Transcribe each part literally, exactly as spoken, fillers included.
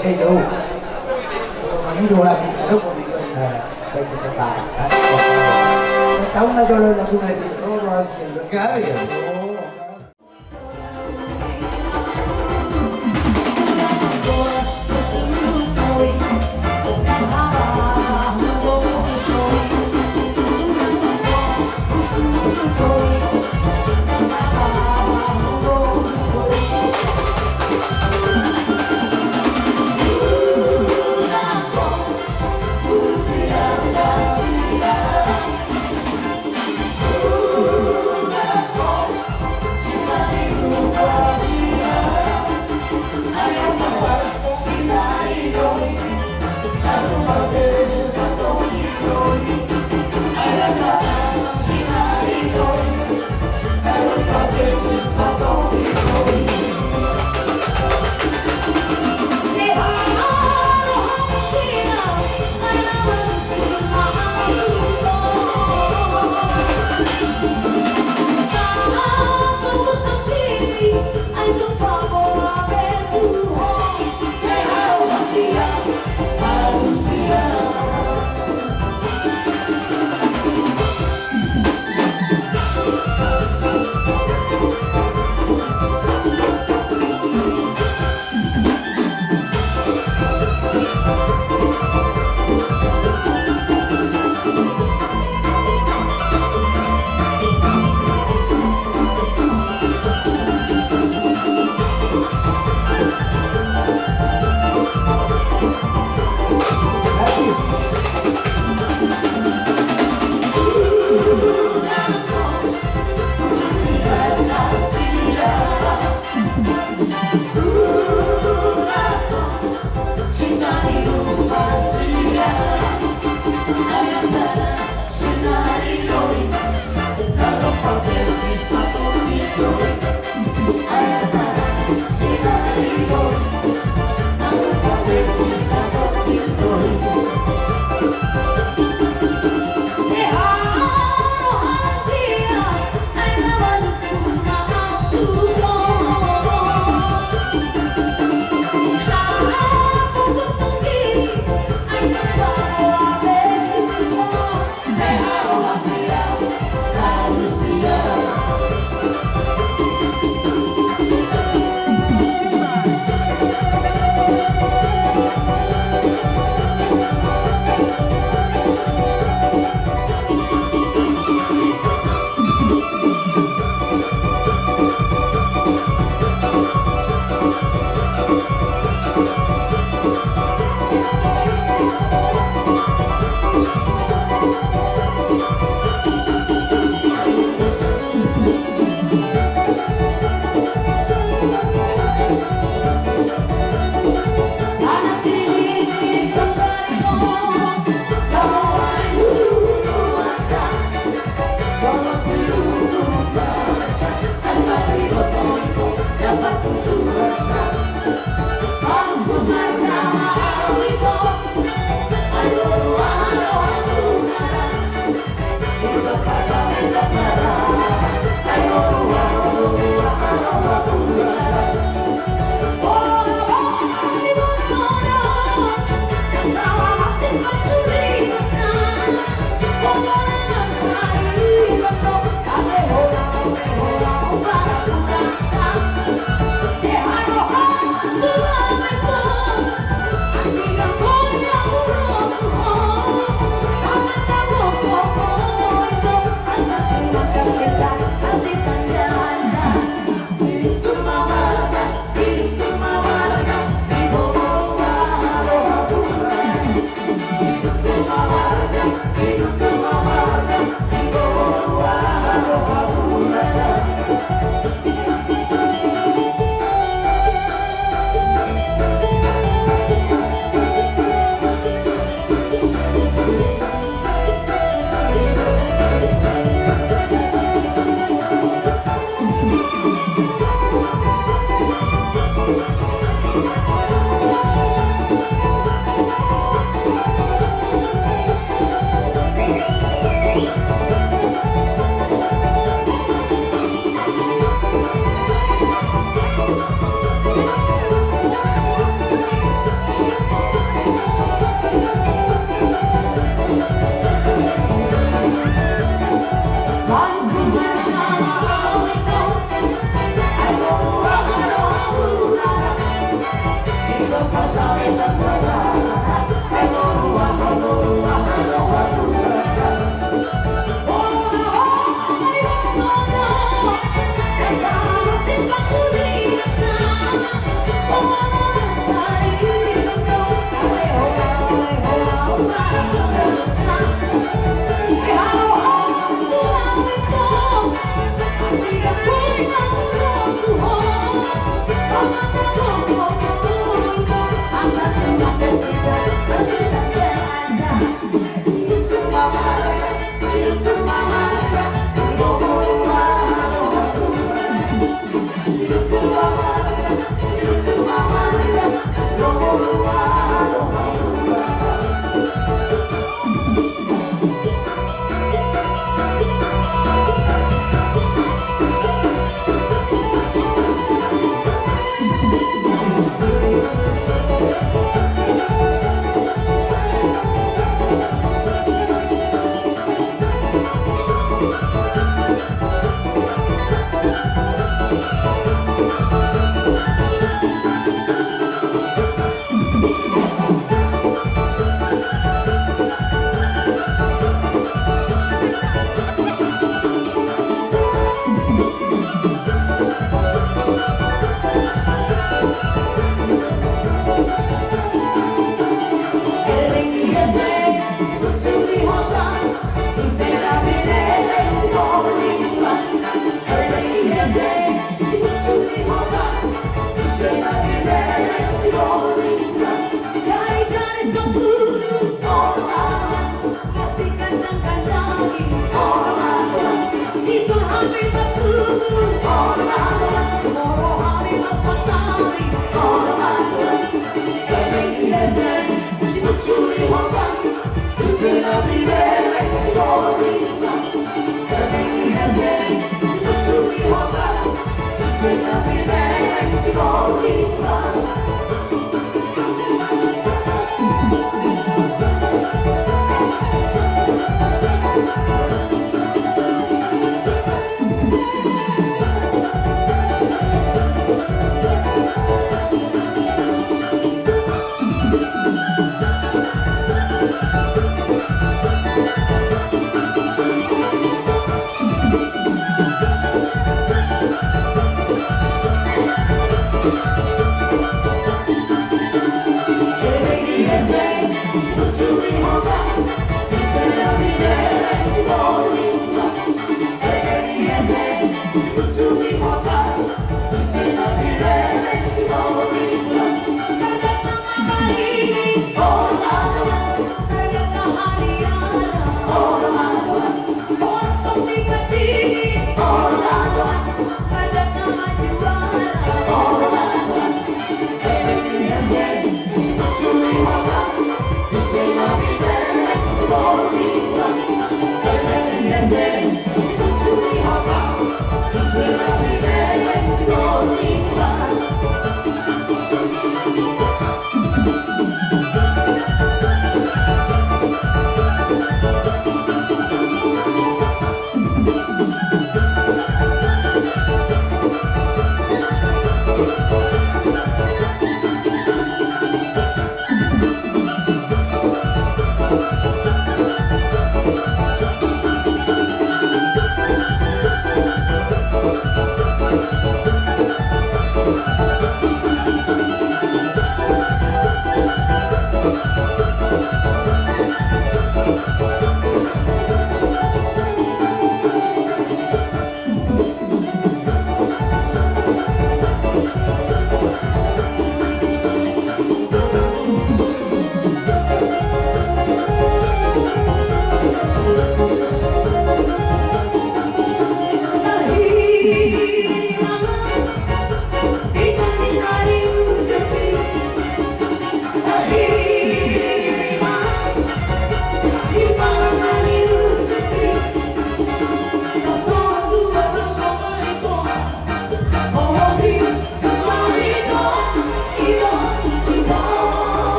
Sai do. Mangido hami, adong do. Tahu na jolo lagu na si. Oh, bahas. Gabe ya.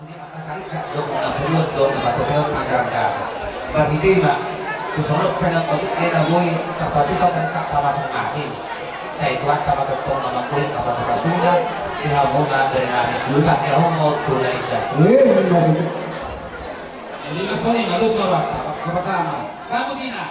Sude angka sarikat dohot na puluan dohot na patupeon anggaran dasa. Marhite i ma, tu songon on pe na boi tarpatupa sarikat ta masing-masing. Sai Tuhanta ma tongtong na mangkuling na pasupasuna di hamuna bere nami. Lupa di hamu tu na inda. Lima soni na dos ma bangsa, pas kepasama. Kamu sina.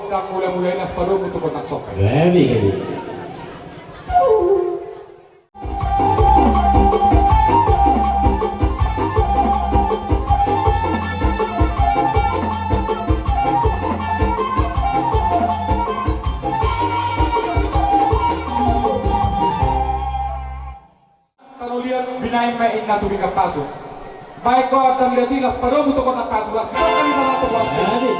Ndang mula-mula i las padomu tu kota Sokai. Gabe, gabe. Tano liat binaen ma inna tu pinggan pasu. Baen ho tano liat i las padomu tu kota pasu, las padomu tu kota pasu. Jadi.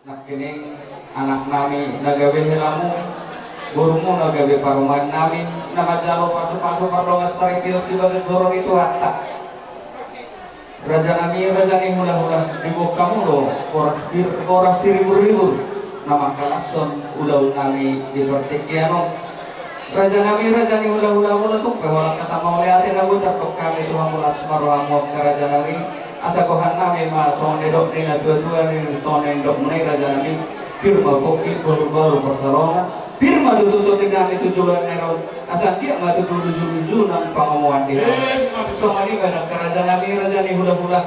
Nangkining anak nami na gabe helamu, borumu na gabe parumaen nami, na manjalo pasu-pasu pardongan saripeon sibahen joro ni Tuhanta. Raja nami, raja ni hula-hula, diboan hamu do boras pir, boras siribur-ribur, na mangkalashon ulaon nami di partingkian on. Raja nami, raja ni hula-hula, molo tung pe holan hata mauliate na boi tardok hami tu hamu, las ma rohamu angka raja nami. Asa gohan nami ma songon nidok ni natua-tua, songon nidokmuna i raja nami. Pir ma pongki, bahul-bahul pansalongan. Pir ma tutu tondi nami tu joloan ni ari on. Asa anggiat ma tutu luju-luju nang pangomoan di ari on. Songon i ma nang angka raja nami, raja ni hula-hula.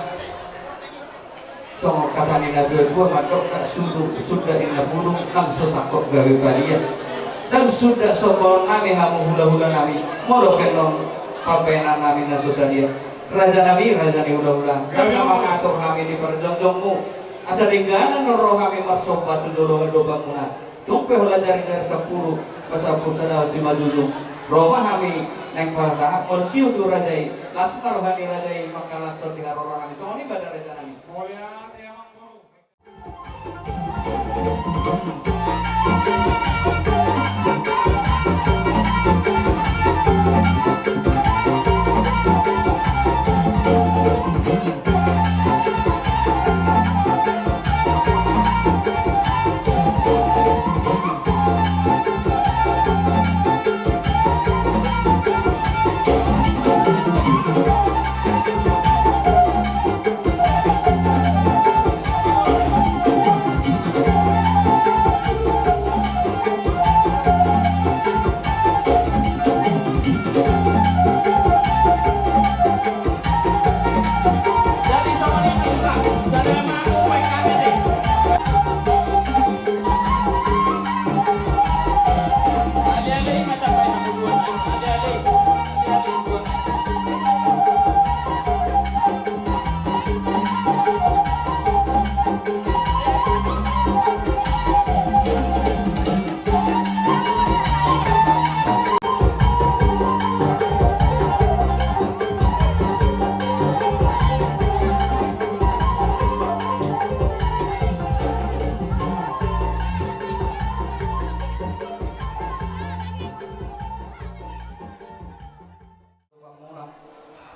Songon hata ni natua-tua mandok, ndang suda, suda inna pudung, ndang so sangkot gabe padia. Ndang suda sombaon nami hamu hula-hula nami, molo pe annon pambahenan nami na so sadia. Raja nami, raja ni hula-hula, ndang na mangatur hami di parjongjongmu. Asa dengganan do ro hami marsomba tu jolo adopanmuna. Tung pe holan jari-jari sampulu, pasampulu sada simanjujung. Ro ma hami naeng pasahat molo tio tu raja i, las ma roha ni raja i mangkalashon di haroro nami. Songon i ma da raja nami. Mauliate amang boru.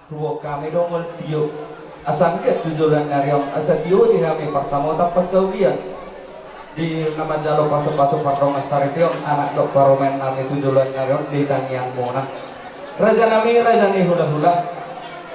Ruok hami do molo tio, asa anggiat tu joloan ni ari on asa tio di hami parsamotan parsaulian. Di na manjalo pasupasu pardongan saripeon anak dohot parumaen nami tu joloan ni ari on di tangiangmuna. Raja nami, raja ni hulahula,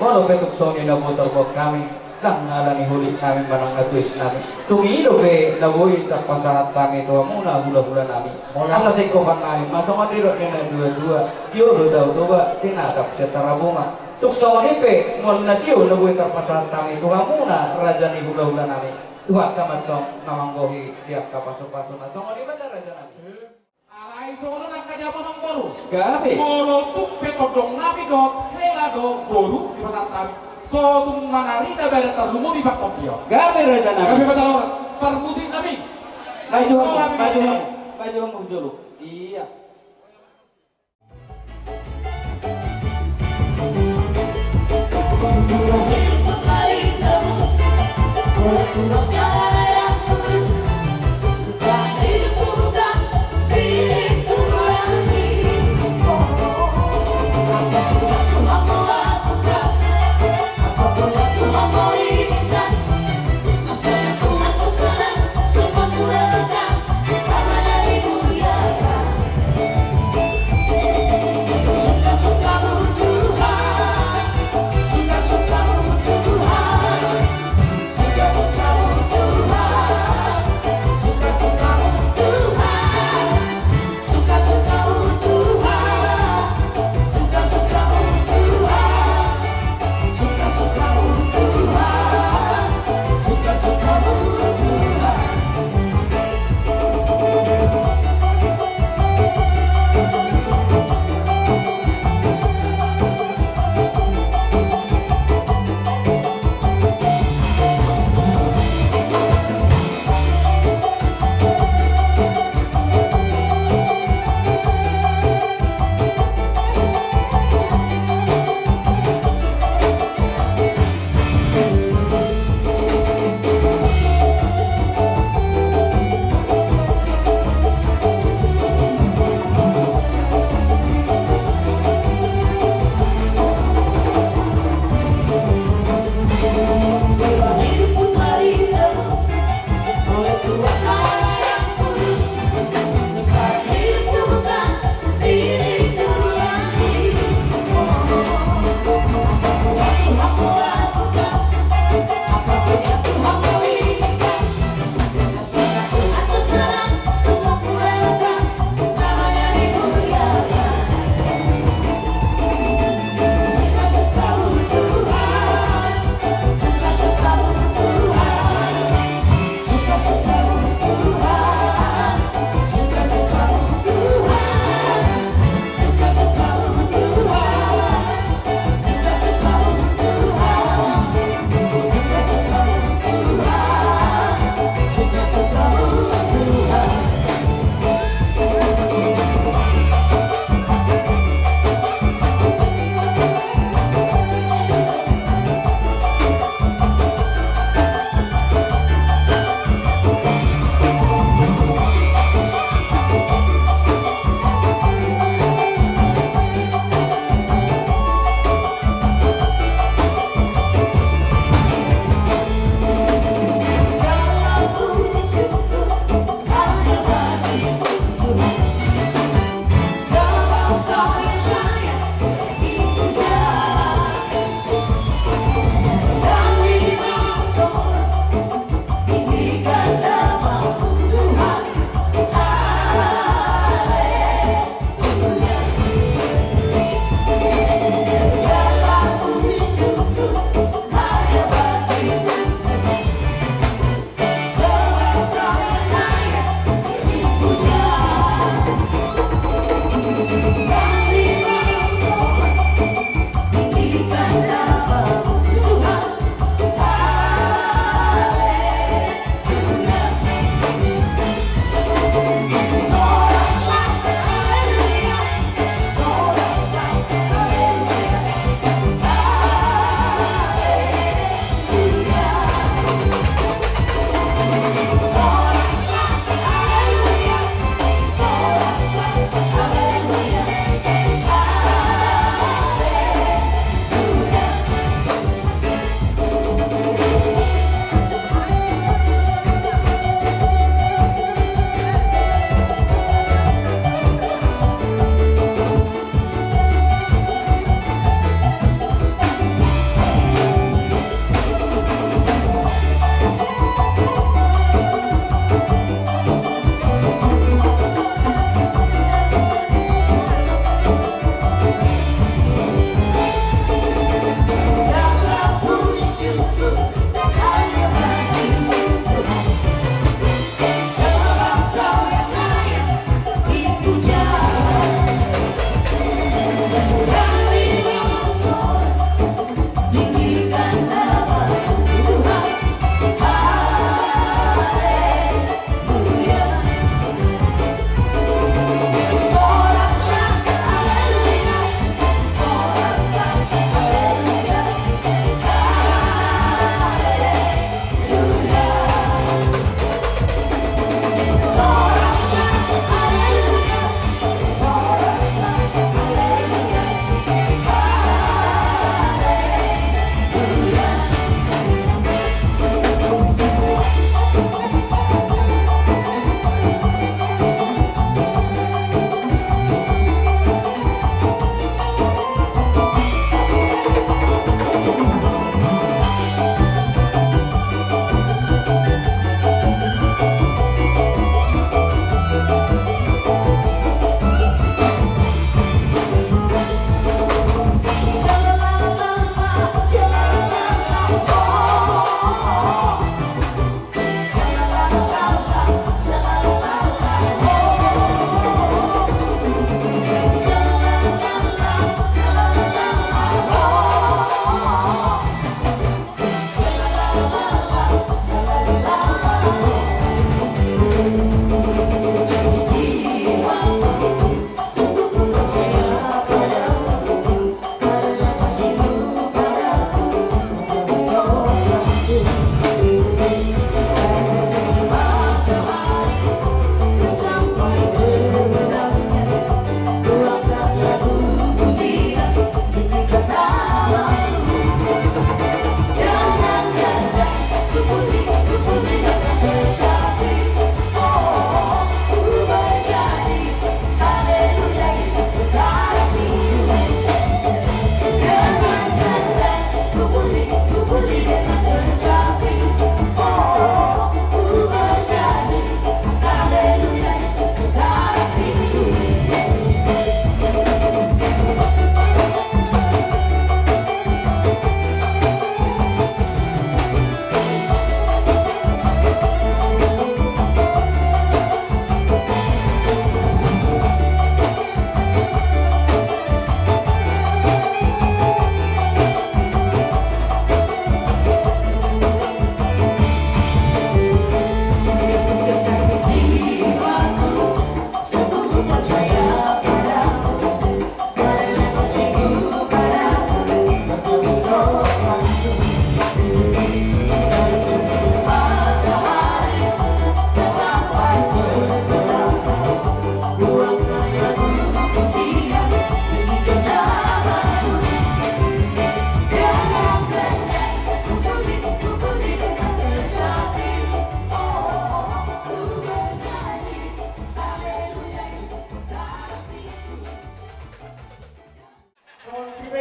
molo pe tung songon i na boi tarbuat hami, ndang ala ni hulik nami manang na tuis nami. Tung i dope na boi tarpasahat hami tu hamuna hulahula nami. Asa singkopan nami ma songon nidok ni na tuatua: Tio do tau Toba, tinatap sian Tarabunga. Tung songon i pe molo na tio na boi tarpasahat hami tu hamuna raja ni hulahula nami, Tuhanta ma antong na manggohi di angka pasupasu na songon i ma da raja nami. Alai songon on angka di hamu amangboru. Gabe. Molo tung pe tondong nami dohot hela do boru dipasahat hami, so tung manarida badan tarlumobi pangkopion. Gabe raja nami. Gabe pataloran parmusik nami. Maju hamu, maju hamu, maju hamu jolo. Ia.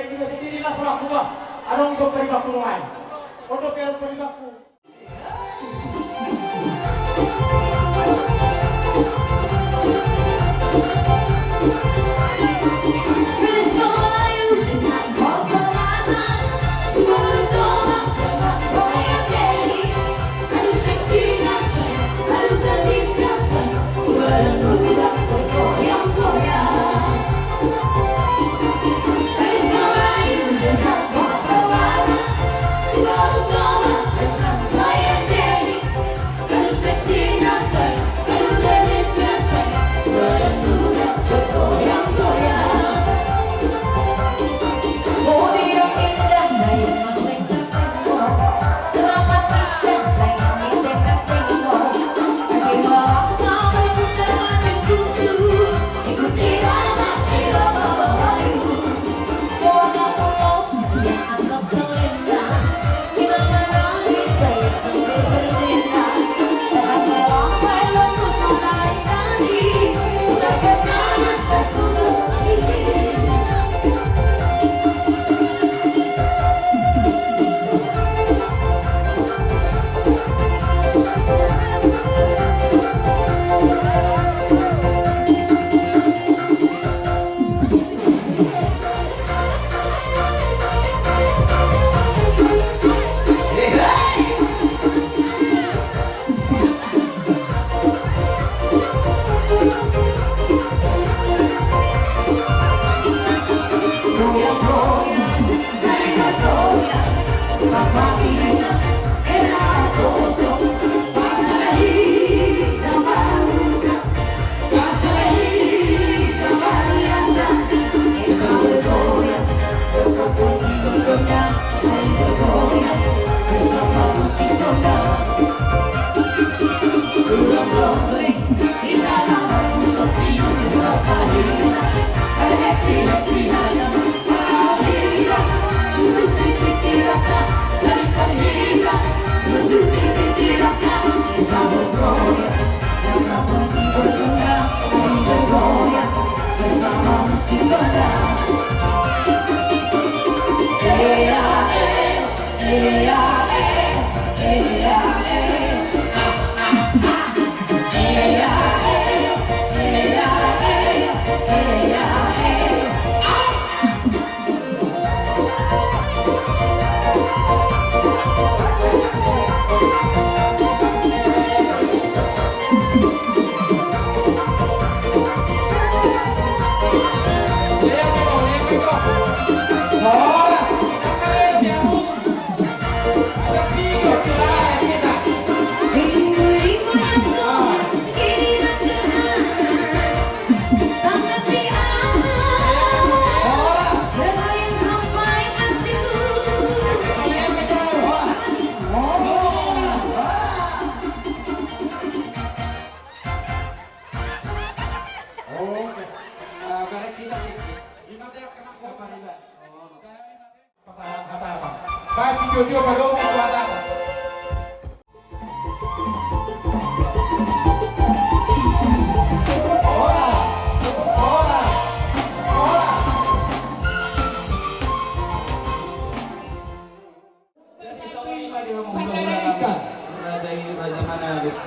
Jadi sendiri lah, sorak gua. Adong so paribanku nungai. Ondo pe adong paribanku.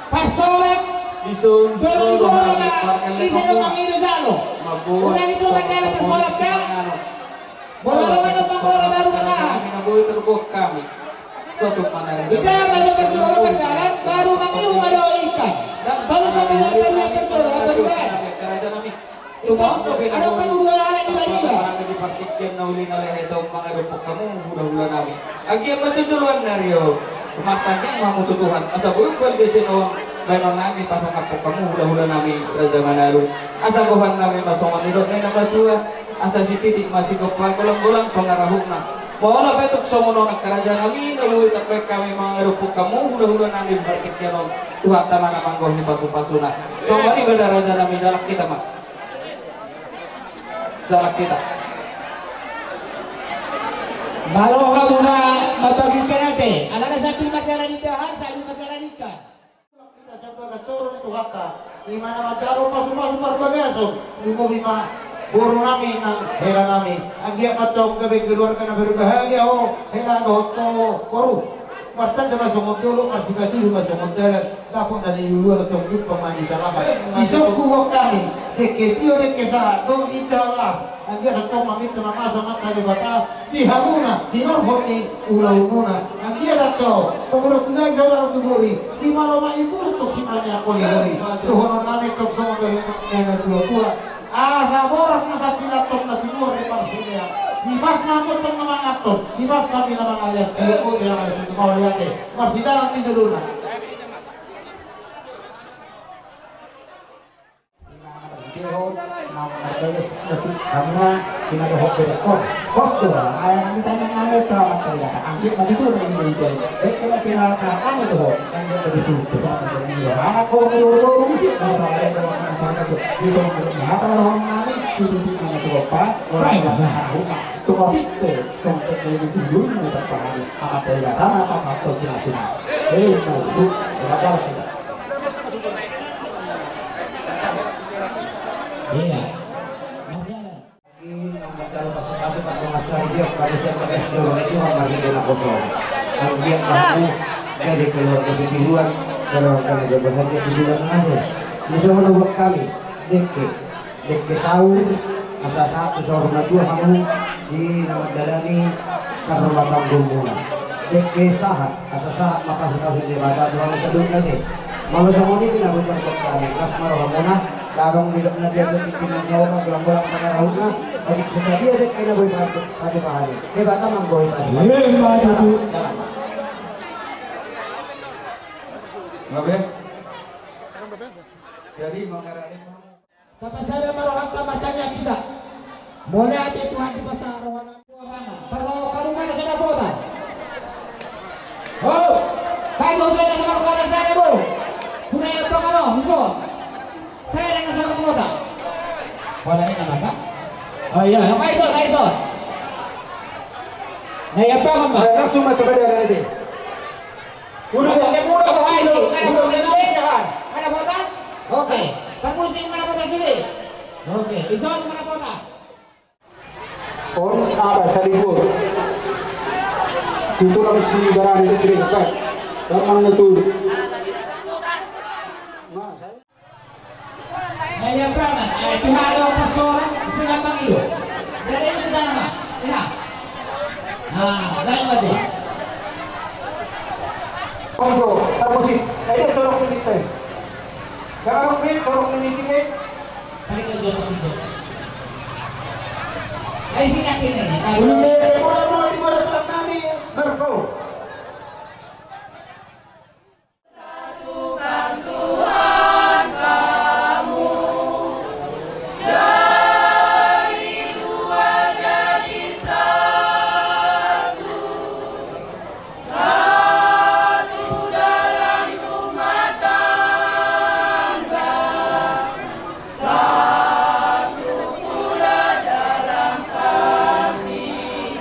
Pasolek. Dison, jolo ni boru na ise do mangido jalo. Udah itu macam pasolek kan. Boru na ise do mangola baru mangahan. Ina boi terbuat kami. Sotuk manara. Ita baru berjualan, baru mangido, baru ikan. Baru sampai berjualan, baru ikan. Kerajaan kami. Tumombo pe na boi. Adong pe dua hal yang dibagi, Pak. Di partingkian na uli na lehe tong mangadophon hamu hulahula nami. Anggiat ma tu joloan ni ari on. Martangiang ma hamu tu Tuhan. Asa boi umbahen disi na bahenon nami pasangaphon hamu hulahula nami Raja Manado. Asa gohan nami ma songon nidok ni na matua. Asa sititik ma sigompa golanggolang pangarahutna. Molo pe tung songon on angka raja nami na boi tarbahen hami mangadophon hamu hulahula nami di partingkian on. Tuhanta ma na manggohi pasupasuna. Songon i ma da raja nami, jalang hita ma. Jalang hita. Molo hamu na mambagi ikan ate, alana sambil manjala indahan, sambil manjala ikan. Hita sian bagas joro ni Tuhanta, i ma na manjalo pasupasu parbagason, lumobi ma. Boru nami nang hela nami, anggiat ma tong gabe keluarga na berbahagia ho hela dohot ho boru. Martanda ma songon dolok, marsipatudu ma songon dalan, dapot na niluluan tong jumpang ma di talangan. Dison huboan hami, dengke tio dengke sahat dohot indahan las, anggiat tong maminta mamasa ma Debata di hamuna, hinorhon ni ulaonmuna. Anggiat tong, paboru tu daging saudara tu boru, simalo ma imbur tong simania holi-holi. Dohonon nami tong songon dohonon ni na tua-tua. Asa boras na sasila tong na tinuhor di parsidean. Dibas ma tong na mangan tong, dibas hami na mangalean, siroko di rame mauliate. Marsidalan di jolona. Di na marhitehon na marbagas nasib hamuna, di na dohot bebek on. Pos do, ayah nami tanang nami telah mantari kata angkit maju tu na ini itu. Baik kena pina saat kami dohot. Anak ko mulu mulu mulu masa ada dalam masyarakat tu. Di sana mulu mata lawan nami di titik mana sekopa. Baik, nah, rumah. Tukang tipe sampai ke di sini mulu mulu tak paham. Apa pun datang apa faktor jelasnya. Eh, mulu. Berapa kita? Iya. Nang manjalo pasupasu pardongansaripeon, halusan bagas dohot Tuhan marhite naposo. Anggiat ma hamu gabe keluarga sitiruan, keluarga na berbahagia di bulan Ramadan. Dison huboan hami, dengke, dengke saur, asa sahat tu saur matua hamu di na mandalani parrumatanggaonmuna. Dengke sahat, asa sahat ma pasupasu ni Debata tu hamu saluhutna ate. Molo songon i pe na boi tarbahen hami, las ma rohamuna. Adong didok na dia jadi pinanyawa, golang-golang pangarahutna. Bagi sesadia dengke na boi patu pahani. Debata ma boi patu. Iya, maju tu. Jadi mengarahkan Tapasada ma rohanta martangiang hita. Mauliate Tuhan di pasahat rohana. Parlo kamu mana sada kota? Oh, baik, kau sada sama kota sada, Bu. Kuna ya apa kalau, Muso? Saya dengan sama kota. Kota ini apa? Oh iya, apa iso, apa iso? Nah, ya apa, Mbak? Langsung mata pada nanti. Udah, udah, udah, udah, udah, udah, udah, udah. Mana kota? Oke. Permisi mana kota sini? Oke, ison mana kota? On ada salibur. Tutulang si barani di sini, kan? Kan mangutul. Nah, saya Nah, iya, Bang. Eh, pihak ada orang pasoran, bisa gampang itu. Jadi, itu di sana, Mas. Iya. Nah, baik aja. Ojo, tak musik. Eh, dia sorok ni kita. Jangan lupa, sorok ni kita. Paling aja, Mas, itu. Eh, sini, sini. Nah, dulu. Ini, ini, bola, bola, di mana, sorok nami? Marco. Satukan Tuhan kamu, jadi dua, jadi satu, satu dalam rumah tangga. Satu pula dalam kasih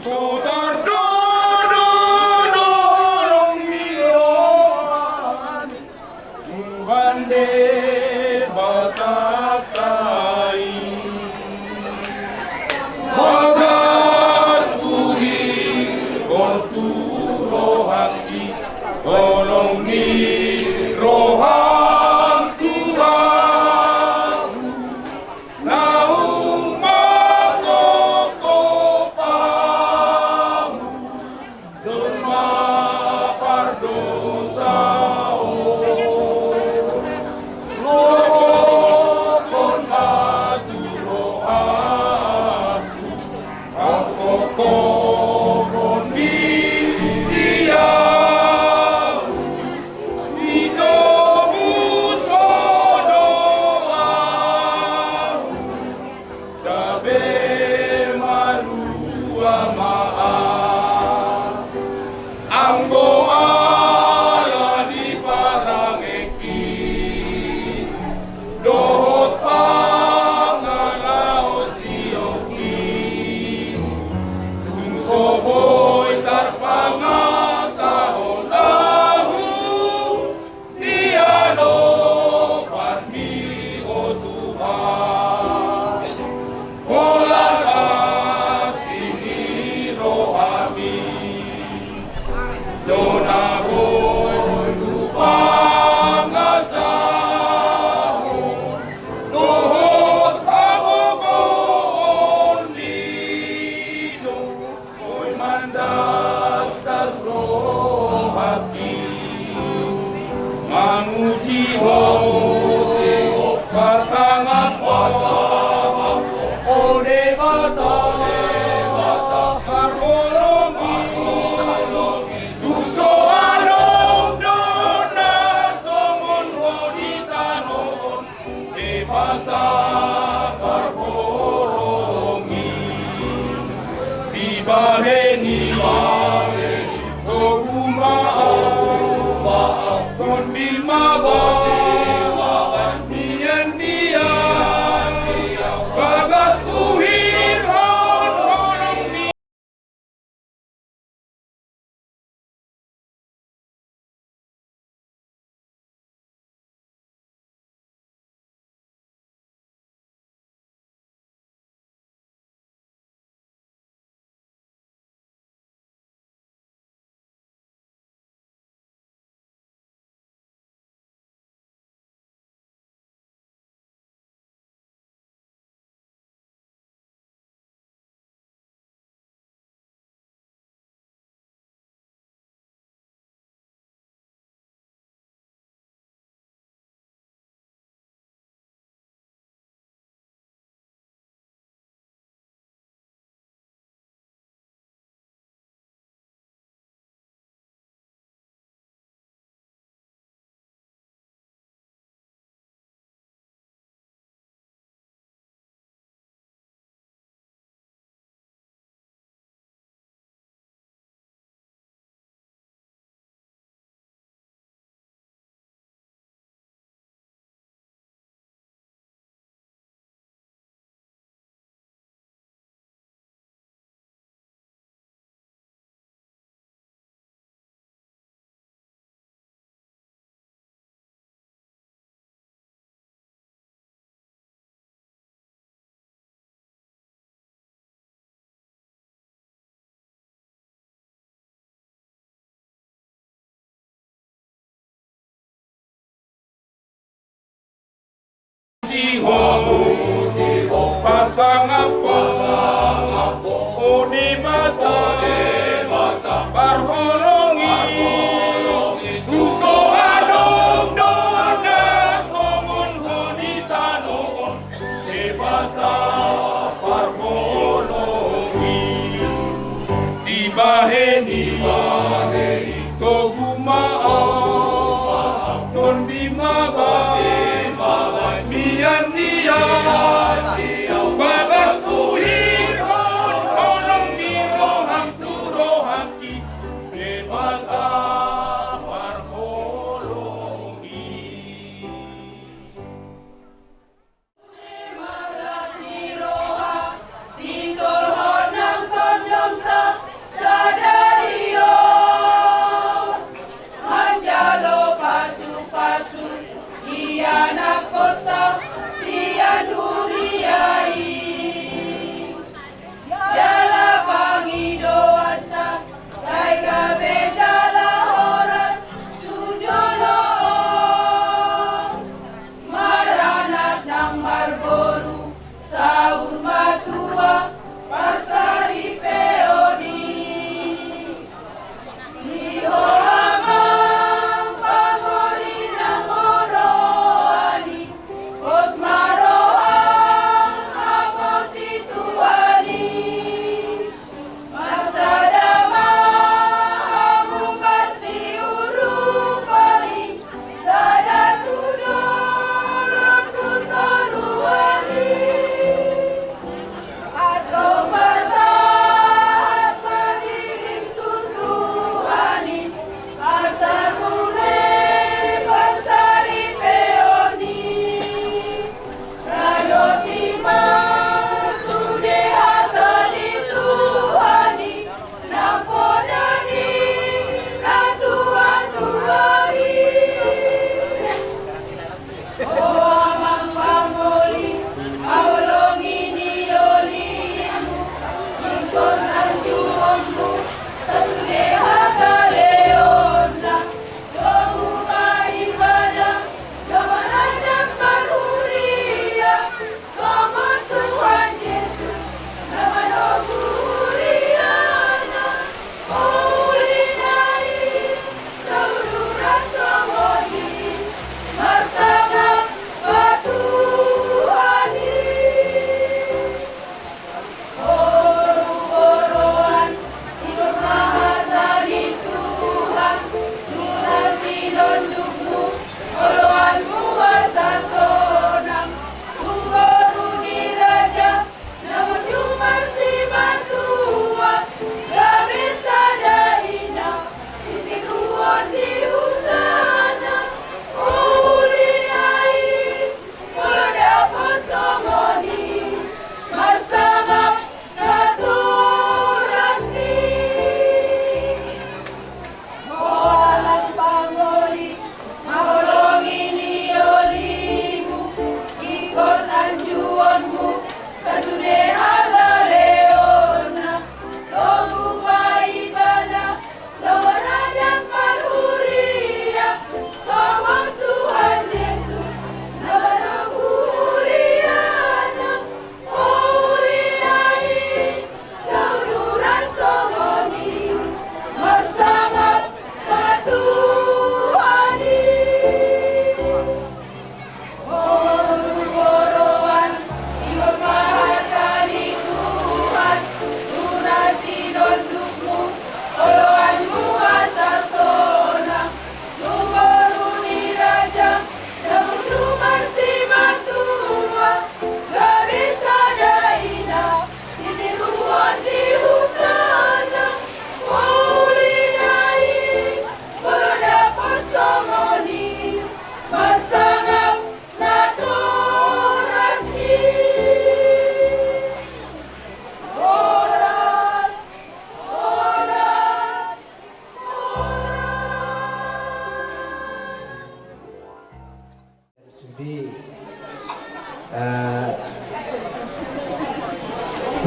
Sotar do, do, do, holong ni rohami, Tuhan Debatanta i. Bagas huhilhon tu rohangki holong ni roham, Tuhan. Naung manggokhon hamu jolma pardosa on, lokokkon ma tu roham, pangkophopon ni dia. Itobus Ho do ahu, gabe malua ma ahu. Anggo ala ni parangeangki dohot pangalaosionki, tung so boi tarpangasahon ahu di adopanMi, o Tuhan. Holan asi ni rohaMi do na boi hupangasahon dohot hagogoon ni lilo. Boi mandasdas rohangki mamuji Ho, pasangap Ho, o Debata parholong i. Tung so adong do na songon Ho di tano on, Debata parholong i. Dibahen i togu ma ahu, tondi ma bahen, nian nian bagas huhilhon holong ni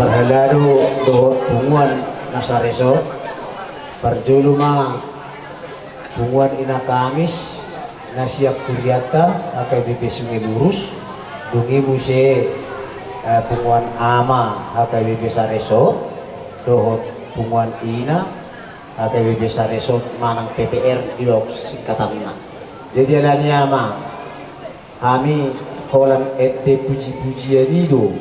Parhalado dohot punguan na saresort, parjolo ma punguan Ina Kamis na sian hurianta H K B P Sungai Lurus, dung i muse, eh, punguan ama H K B P saresort, dohot punguan ina H K B P saresort manang P P R di loks singkatanna. Jadi alani i ma, hami holan ende puji-pujian i do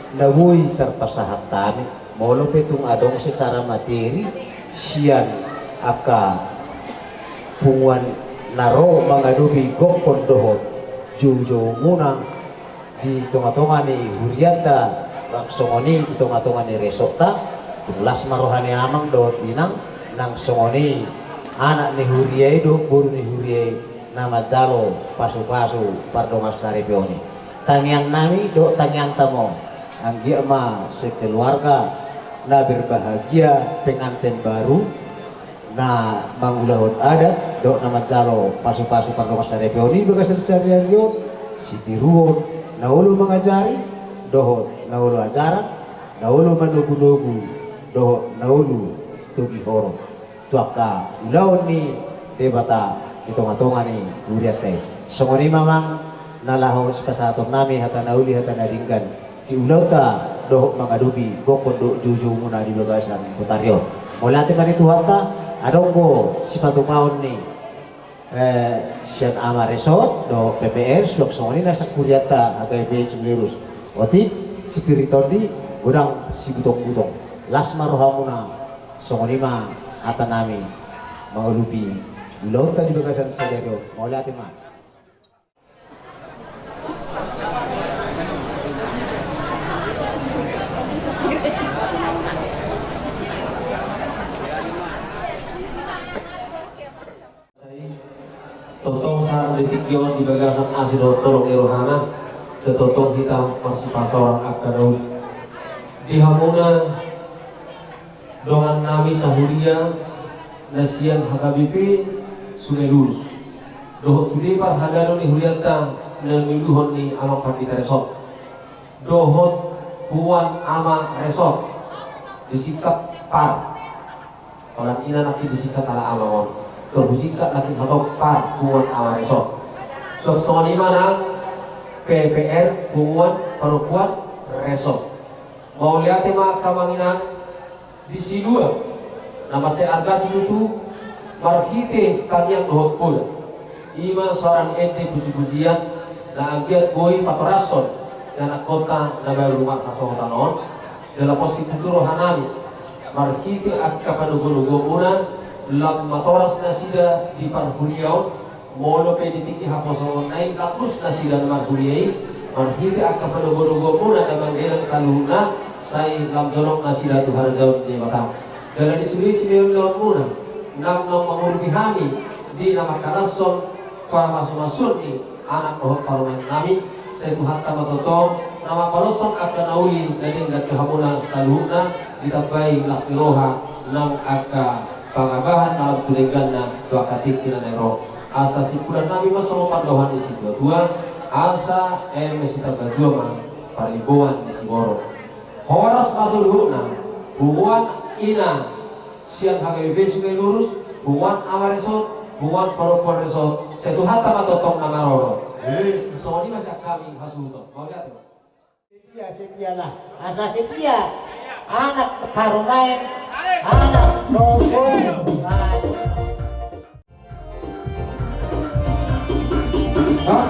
na boi tarpasahat hami, molo pe tung adong secara materi sian angka punguan na ro mangadopi gokkon dohot joujoumuna di tonga-tonga ni hurianta, nang songon i di tonga-tonga ni resortta. Tung las ma roha ni amang dohot inang, nang songon i anak ni huria i dohot boru ni huria i na manjalo pasu-pasu pardongansaripeon i. Tangiang nami dohot tangiangta ma on, anggiat ma sekeluarga na berbahagia, pengantin baru, na mangulahon adat dohot na manjalo pasu-pasu pardongansaripeon i di bagasan sadari on, sitiruon na olo mangajari dohot na olo ajaran, na olo manogu-nogu dohot na olo togihon tu angka ulaon ni Debata di tonga-tonga ni hurianta i. Songon i ma amang na laho sipasahaton nami hata na uli hata na denggan di ulaonta dohot mangadopi gokkon dohot joujoumuna di bagasan botari on. Mauliate ma di Tuhanta, adong do sipatupaon ni, eh, sian ama resort dohot P P R, suang songon i na sian hurianta H K B P Sungai Lurus. Otik, sipir ni tondi, godang sibutong-butong. Las ma rohamuna, songon i ma hata nami mangadopi ulaonta di bagasan sadari on. Mauliate ma. Tongtong sahat di tingki on di bagasan asi dohot holong ni rohana, sai tongtong hita marsipasaoran angka na uli. Di hamuna dongan nami sahuria na sian H K B P Sungai Lurus, dohot sude parhalado ni hurianta na niuluhon ni amang pandita resort, dohot punguan ama resort, disingkat par. Holan ina nangkin disingkat ala ama on, tor husingkat nangkin hatop par punguan ama resort. Suang songon i ma nang P P R punguan parompuan resort. Mauliate ma angka amang inang di silua na mansai arga situtu marhite tangiang dohot poda. I ma soara ni ende puji-pujian na anggiat boi patorashon ni anakkonta na baru marhasohotan on. Jala pos situtu roha nami marhite angka panogunoguonmuna lam matoras nasida di parhuria on. Molo pe di tingki haposoonna i lam rus nasida na marhuria i, marhite angka panogunoguonmuna na manggalang saluhutna, sai lam jonok nasida tu harajaon ni Debata. Jala di sude silehonlehonmuna naung mangurupi hami di na mangkalashon pamasumasuon ni anak dohot parumaen nami, sai Tuhanta ma tongtong na mambaloshon angka na uli na denggan tu hamuna saluhutna, ditambai las ni roha nang angka pangambahan na lam tu dengganna tu angka tingki na naeng ro. Asa simpulan nami ma songon pandohan ni situatua, asa eme sitamba tua ma parlimboan ni siborok. Horas ma saluhutna, punguan ina sian H K B P Sungai Lurus, punguan ama resort, punguan parompuan resort, sai Tuhanta ma tongtong na maroro. Eh. Songon i ma sian hami hasuhuton. Mauliate ma. Setia, setialah. Asa setia anak parumaen, anak dohot boru. Hah?